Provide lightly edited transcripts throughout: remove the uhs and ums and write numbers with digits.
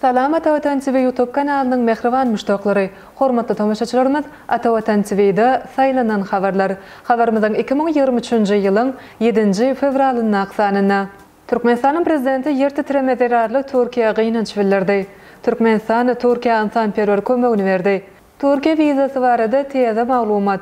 Salam Atavatan TV YouTube kanalynyň mähriban muşdaklary! Hormatly tomaşaçylarymyz Atavatan TV-de saýlanan habarlar. Habarymyzyň 2023-nji ýylyň ýedinji fewralyndaky sanynda. Türkmenistanyň Prezidenti ýer titreme zerarly Türkiýä gynanç bildirdi. Türkmenistan Türkiýä ynsanperwer kömegini berdi. Türkiýe wizasy barada täze maglumat.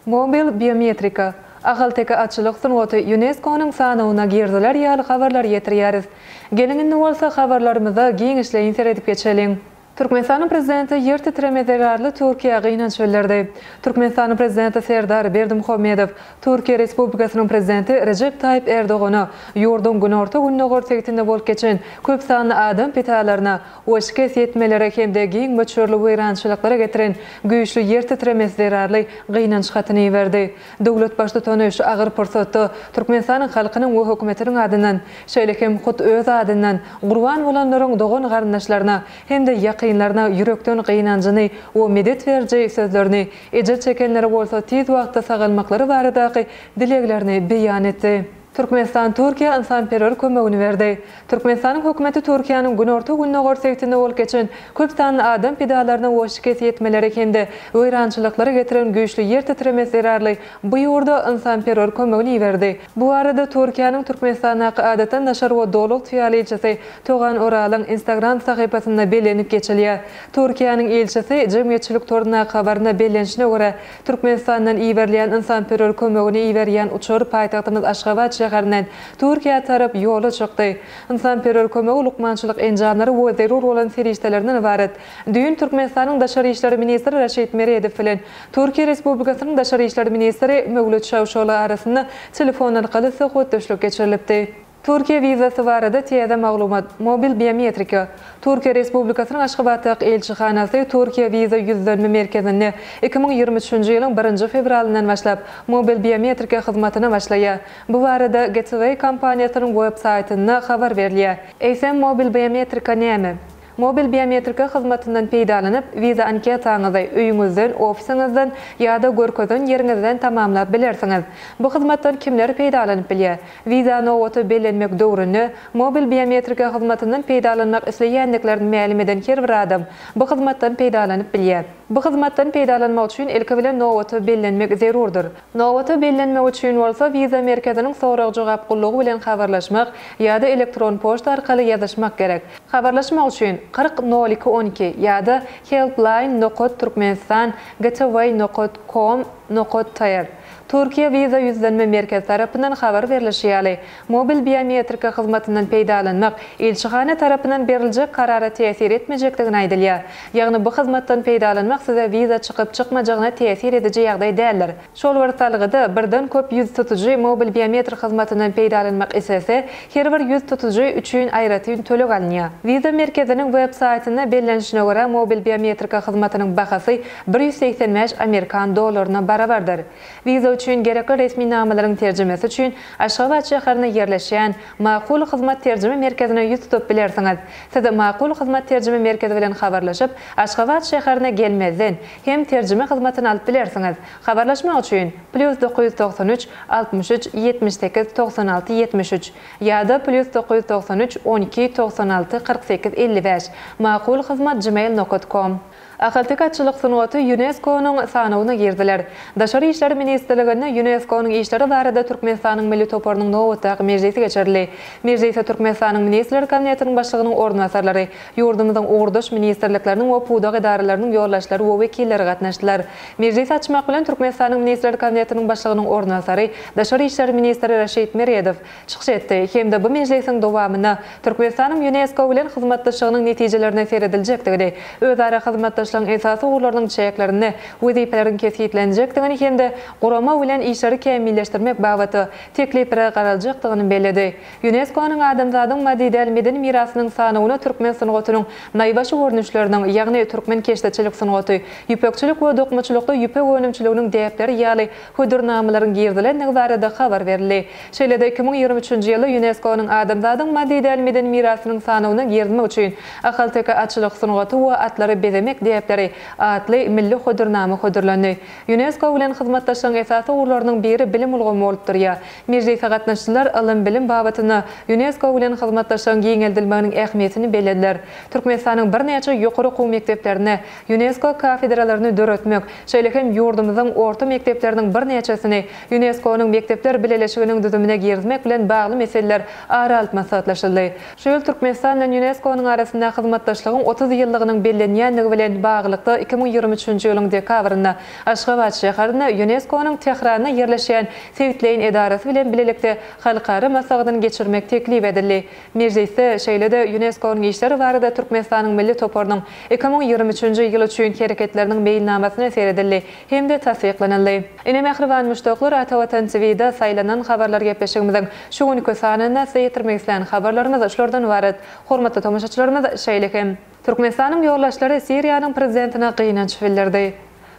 Mobil biometrika, ahalteke atçylyk sungaty Ýunesko-nyň sanawyna girdiler ýaly habarlary ýetirýäris. Geliň indi bolsa habarlarymyza giňişleýin seredip geçeliň. Türkmenistanyň Prezidenti ýer titreme zerarly Türkiýä gynanç bildirdi. Türkmenistanyň Prezidenti Serdar Berdimuhamedow Türkiýe Respublikasynyň Prezidenti Rejep Taýyp Erdogana ýurduň günorta-gündogar sebitinde bolup geçen köp sanly adam pidalaryna we şikes ýetmelere hem-de giň möçberli weýrançylyklara getiren güýçli ýer titremesi zerarly gynanç hatyny iberdi. Döwlet Baştutany şu agyr pursatda Türkmenistanyň halkynyň we hökümetiniň adyndan, şeýle hem hut öz adyndan gurban bolanlaryň dogan-garyndaşlaryna hem-de ýakynlaryna ýürekden gynanjyny we medet beriji sözlerini, ejir çekenlere bolsa tiz wagtda sagalmaklary baradaky dileglerini beýan etdi. Türkmenistan Türkiýä ynsanperwer kömegini berdi. Türkmenistanyň hökümeti Türkiýäniň günorta-gündogar sebitinde bolup geçen köp sanly adam pidalaryna we şikes ýetmelere hem-de weýrançylyklara getiren güýçli ýer titremesi zerarly bu ýurda ynsanperwer kömegini iberdi. Bu barada Türkiýäniň Türkmenistandaky Adatdan daşary we Doly ygtyýarly ilçisi Togan Oralyň Instagram sahypasynda bellenip geçilýär. Türkiýäniň ilçisi jemgyýetçilik torundaky habarynda bellenişine görä, Türkmenistandan iberilýän ynsanperwer kömegini iberýän uçar paýtagtymyz Aşgabat şäherinden Türkiýä tarap ýola çykdy. Ynsanperwer kömegi lukmançylyk enjamlary we zerur bolan serişdelerden ybarat. Düýn Türkmenistanyň Daşary işler ministri Raşid Meredow bilen Türkiýe Respublikasynyň Daşary işler ministri Mewlüt Çawuşogly arasynda telefon arkaly söhbetdeşlik geçirilipdi. Türkiýe wizasy barada täze maglumat, Mobil biometrika. Türkiýe Respublikasynyň Aşgabatdaky ilçihanasy Türkiýe wiza ýüzlenme merkezinde 2023-nji ýylyň birinji fewralyndan başlap mobil biometrika hyzmatyna başlaýar. Bu barada Gateway kompaniýasynyň web saýtynda habar berilýär. Eýsem mobil biometrika näme? Mobil biometrika hyzmatyndan peýdalanyp, wiza anketaňyzy öýüňizden, ofisiňizden ýa-da görkezen ýeriňizden tamamlap bilersiňiz. Bu hyzmatdan kimler peýdalanyp bilýär? Wiza nobata bellenmek döwründe mobil biometrika hyzmatyndan peýdalanmak isleýändiklerini mälim eden her bir adam bu hyzmatdan peýdalanyp bilýär. Bu hyzmatdan peýdalanmak üçin ilki bilen nobata bellenmek zerurdyr. Nobata bellenmek üçin bolsa wiza merkeziniň sorag-jogap gullugy bilen habarlaşmak ýa-da elektron poçta arkaly ýazyşmak gerek. Habarlaşmak üçin, 40 nol iki 12 ýa-da helpline nokat turkmenistan gateway nokat com nokat tr. Türkiýe wiza ýüzlenme merkezi tarapyndan habar berlişi ýaly, mobil biometrika hyzmatyndan peýdalanmak ilçihana tarapyndan beriljek karara täsir etmejekdigini aýdylýar. Ýagny bu hyzmatdan peýdalanmak size wiza çykyp-çykmajagyna täsir ediji ýagdaý däldir. Şol bir salgyda birden köp ýüz tutujy mobil biometrik hyzmatyndan peýdalanmak islese, her bir ýüz tutujy üçin aýratyn töleg alynýar. Wiza merkeziniň web saýtynda bellenişine görä, mobil biometrika hyzmatynyň bahasy 185 amerikan dollaryna barabardyr. Wiza üçin gerekli resminamalaryň terjimesi üçin Aşgabat şäherinde ýerleşýän Makul Hyzmat terjime merkezine ýüz tutup bilersiňiz. Siz Makul Hyzmat terjime merkezi bilen habarlaşyp, Aşgabat şäherine gelmezden hem terjime hyzmatyny alyp bilersiňiz. Habarlaşmak üçin, plýus 993 63 78 96 73 ýa-da plýus 993 12 96 48 55 Makul Hyzmat gmail nokat kom. Ahalteke atçylyk sungaty Ýunesko-nyň sanawyna girdiler. Daşary işler ministrliginde Ýunesko-nyň işleri barada Türkmenistanyň milli toparynyň nobatdaky mejlisi geçirildi. Mejlise Türkmenistanyň Ministrler Kabinetiniň Başlygynyň orunbasarlary, ýurdumyzyň ugurdaş ministrlikleriniň we pudak edaralarynyň ýolbaşçylary we wekilleri gatnaşdylar. Mejlisi açmak bilen Türkmenistanyň Ministrler Kabinetiniň Başlygynyň orunbasary, daşary işler ministri Raşid Meredow çykyş etdi hem-de bu mejlisiň dowamynda Türkmenistanyň Ýunesko bilen hyzmatdaşlygynyň netijelerine serediljekdigini, özara hyzmatdaşlygyň esasy ugurlarynyň çäklerinde wezipeleriň kesgitlenjekdigini hem-de gurama bilen işleri kämilleşdirmek babatda tekliplere garaljakdygyny belledi. Ýunesko-nyň adamzadyň maddy däl medeni mirasynyň sanawyna türkmen sungatynyň naýbaşy görnüşleriniň, ýagny türkmen keşdeçilik sungaty, ýüpekçilik we dokmaçylykda ýüpek önümçiliginiň däpleri ýaly hödürnamalaryň girizilendigi barada habar berildi. Şeýle-de 2023-nji ýylda Ýunesko-nyň adamzadyň maddy däl medeni mirasynyň sanawyna girizmek üçin ahalteke atçylyk sungaty we atlary bezemek däpleri. däpleri atly milli hödürnama hödürlendi. Ýunesko bilen hyzmatdaşlygyň esasy ugurlarynyň biri bilim ulgamy bolup durýar. Mejlise gatnaşyjylar ylym-bilim babatynda Ýunesko bilen hyzmatdaşlygyň giňeldilmeginiň ähmiýetini bellediler. Türkmenistanyň birnäçe ýokary okuw mekdeplerinde Ýunesko kafedralaryny döretmek, şeýle hem ýurdumyzyň orta mekdepleriniň birnäçesini Ýunesko-nyň Mekdepler bileleşiginiň düzümine girizmek bilen bagly meseleler ara alyp maslahatlaşyldy. Şu ýyl Türkmenistan bilen Ýunesko-nyň arasynda hyzmatdaşlygyň 30 ýyllygynyň bellenýändigi bilen baglylykda 2023-nji ýylyň dekabrynda Aşgabat şäherinde Ýunesko-nyň Tähranda ýerleşýän sebitleýin edarasy bilen bilelikde halkara maslahatyny geçirmek teklip edildi. Mejlisde şeýle-de Ýunesko-nyň işleri barada Türkmenistanyň milli toparynyň 2023-nji ýyl üçin hereketleriniň meýilnamasyna seredildi hem-de tassyklanyldy. Ine mähriban muşdaklar Ata Watan TV-da saýlanan habarlar gepleşigimiziň şu günki sanynda size ýetirmek islän habarlarymyz şulardan ybarat. Hormatly tomaşaçylarymyz şeýle hem. Türkmenistanyň ýolbaşçylary Siriýanyň prezidentine gynanç bildirdi.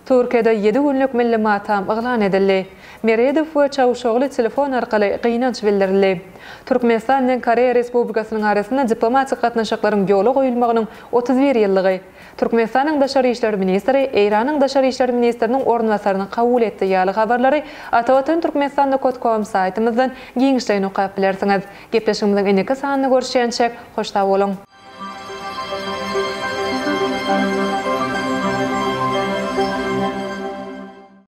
Türkiýede ýedi günlük milli matam yglan edildi. Meredow we Çawuşogly telefon arkaly gynanç bildirildi. Türkmenistan bilen Koreýa Respublikasynyň arasynda diplomatik gatnaşyklaryň ýola goýulmagynyň 31 ýyllygy. Türkmenistanyň daşary işler ministri Eýranyň daşary işler ministriniň orunbasaryny kabul etdi ýaly habarlary Atavatan Türkmenistan com saýtymyzdan giňişleýin okap bilersiňiz. Gepleşigimiziň indiki sanynda görüşýänçäk, hoş sag boluň!